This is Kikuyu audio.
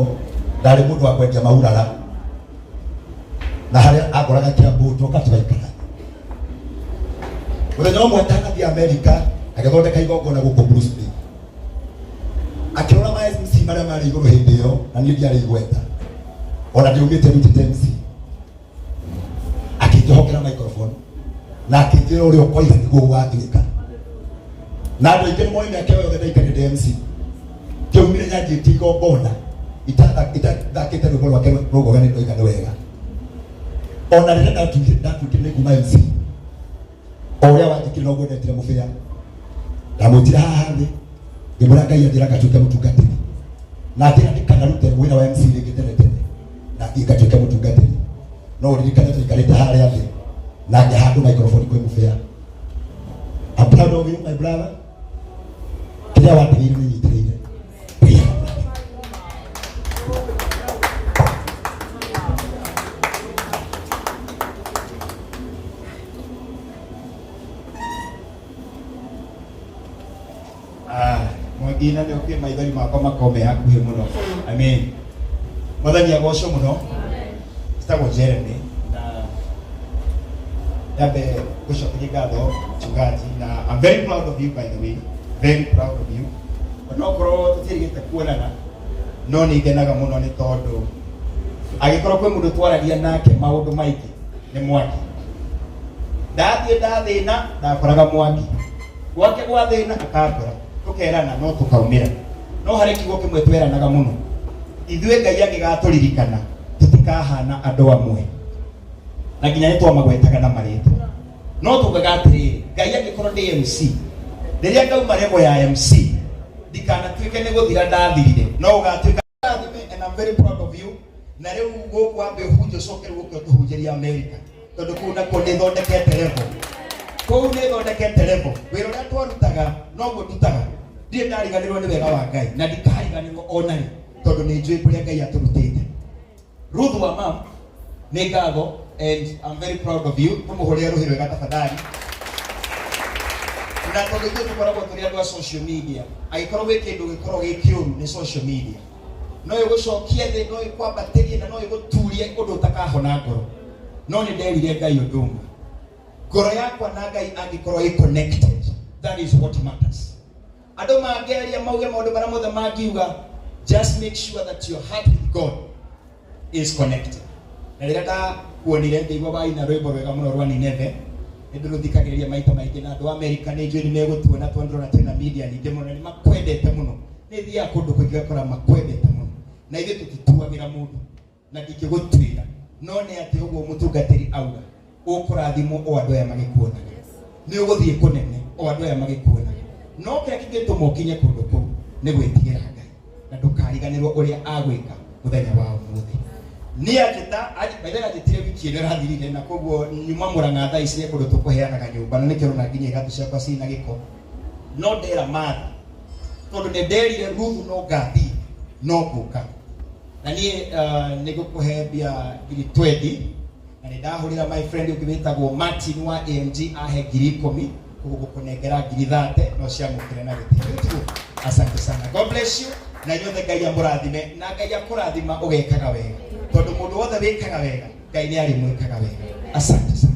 Ndarĩ mũndũ wa kwendia maurara na harĩa akoraga Kiambu tũka tũgaikara. Mũthenya ũmwe atanathiĩ Amerika, agĩthondeka igongona gũkũ Bruce Lee, akĩrora ma MC marĩa marĩ igũrũ hĩndĩ ĩyo, na niĩ ndiarĩ igweta ona ndiumĩte ndutĩte MC. Akĩnjohokera microphone na akĩnjĩra, "Ũrĩa ũkoiga nĩguo gũgatuĩka." Na andũ aingĩ nĩmoĩ mĩaka ĩyo yothe ndaikarire MC, kĩumire nyanjĩtie igongona itathakĩte rwĩmbo rwake rũgoge nĩ ndoiga nĩ wega. Ona rĩrĩa ndatuĩkire nĩ kuma MC, o ũrĩa wanjĩkire noguo ndetire mũbĩa, ndamwĩtire haha thĩ, ngĩmwĩra Ngai anjĩra ngatuĩke mũtungatĩri, na anjĩra ndikanarute wĩra wa MC rĩngĩ tene tene na thiĩ ngatuĩke mũtungatĩri. No ũririkane tũikarĩte harĩa thĩ na ngĩhandwo microphone kwĩ mũbĩa. I'm proud of you, my brother. Kĩrĩa wandigĩire nĩ nyitĩrĩire. Ah, Mwangi na nĩ ũkĩ maithori makwa makorwo me hakuhĩ mũno. I mean, Mwathani agocwo mũno. Njĩtagwo Jeremy na nyambe gũcokeria ngatho mchungaji, na I'm very proud of you, by the way, very proud of you. Onokorwo tũtiĩrĩgĩte kuonana, no nĩ ngenaga mũno nĩ tondũ angĩkorwo kwĩ mũndũ twaragia nake maũndũ maingĩ nĩ Mwangi. Ndathiĩ ndathĩna, ndakoraga Mwangi gwake, gwa thĩna akangora, tũkerana no tũkaumĩra. No harĩ kiugo kĩmwe tweranaga mũno ithuĩ, Ngai angĩgatũririkana tũtikahana andũ amwe, na nginya nĩ twamagwetaga na marĩtwa. No tugaga atĩrĩrĩ, Ngai, angĩkorwo ndĩ MC, rĩrĩa ngauma level ya MC ndikanatuĩke nĩ gũthira ndathirire, no ũgatuĩka rathime. And I'm very proud of you. Na rĩu gũkũ wambe ũhunjie, ũcoke rĩu ũke ũtũhunjĩrie America, tondũ kũu nakuo nĩ thondekete level, kũu nĩ thondekete level. Wĩra ũrĩa twarutaga noguo ndutaga. Ndirĩ ndariganĩrwo nĩ wega wa Ngai na ndikariganĩrwo ona rĩ, tondũ nĩ njũĩ kũrĩa Ngai atũrutĩte. Ruth wa mam, nĩ ngatho and I'm very proud of you. Tũmũhũrĩre rũhĩ rwega tafadhali. Na tondũ ithuĩ tũkoragwo tũrĩ andũ a social media, angĩkorwo gwĩ kĩndũ gĩkorwo gĩ kĩũru nĩ social media. No ĩgũcokie thĩ, no ĩkwambatĩrie, na no ĩgũturie ũndũ ũtakahona ngoro. No nĩ nderire Ngai ũndũ ũmwe: ngoro yakwa na Ngai angĩkorwo ĩ connected, that is what matters. Andũ mangĩaria mauge maũndũ marĩa mothe mangiuga, just make sure that your heart with God is connected. Na rĩrĩa ndakuonire, ngĩigua waina rwĩmbo rwega mũno rwa Nineve, nĩ ndĩrũthikagĩrĩria maita maingĩ. Na andũ a Amerika nĩ njũĩ nĩ megũtuona, tondũ ndĩrona twĩna media nyingĩ mũno na nĩ makwendete mũno. Nĩ thiaga kũndũ kũingĩ ngakora makwendete mũno, na ithuĩ tũtituagĩra mũndũ na ndingĩgũtuĩra, no nĩ atĩ ũguo mũtungatĩri auga, ũkũrathimwo o andũ aya magĩkuonaga, nĩ ũgũthiĩ kũnene o andũ aya magĩkuonaga. No kĩrĩa kĩngĩtũma ũkinye kũndũ kũu nĩ gwĩtigĩra Ngai na ndũkariganĩrwo ũrĩa agwĩka mũthenya wa ũmũthĩ. Niĩ anjĩta by the way, anjĩtire wiki ĩno ĩrathirire, na koguo nyuma Mũrang'a thaa ici kũndũ tũkũheanaga nyũmba, na nĩkĩo ũrona nginya iratũ ciakwa ciĩna gĩko. No ndera Martha, tondũ nĩ nderire Ruthu no ngathiĩ no ngũka, na niĩ nĩ ngũkũhe mbia 20,000, na nĩ ndahũrĩra my friend ũngĩ wĩtagwo Martin wa AMG, ahe 10,000, koguo ngũkũnengera 30,000, no ciamũkĩre na gĩtĩo. Tiguo? Asante sana, God bless you. Na inyuothe Ngai amũrathime, na Ngai akũrathima ũgekaga wega, tondũ mũndũ wothe wĩkaga wega, Ngai nĩ arĩmwĩkaga wega. Asante sana.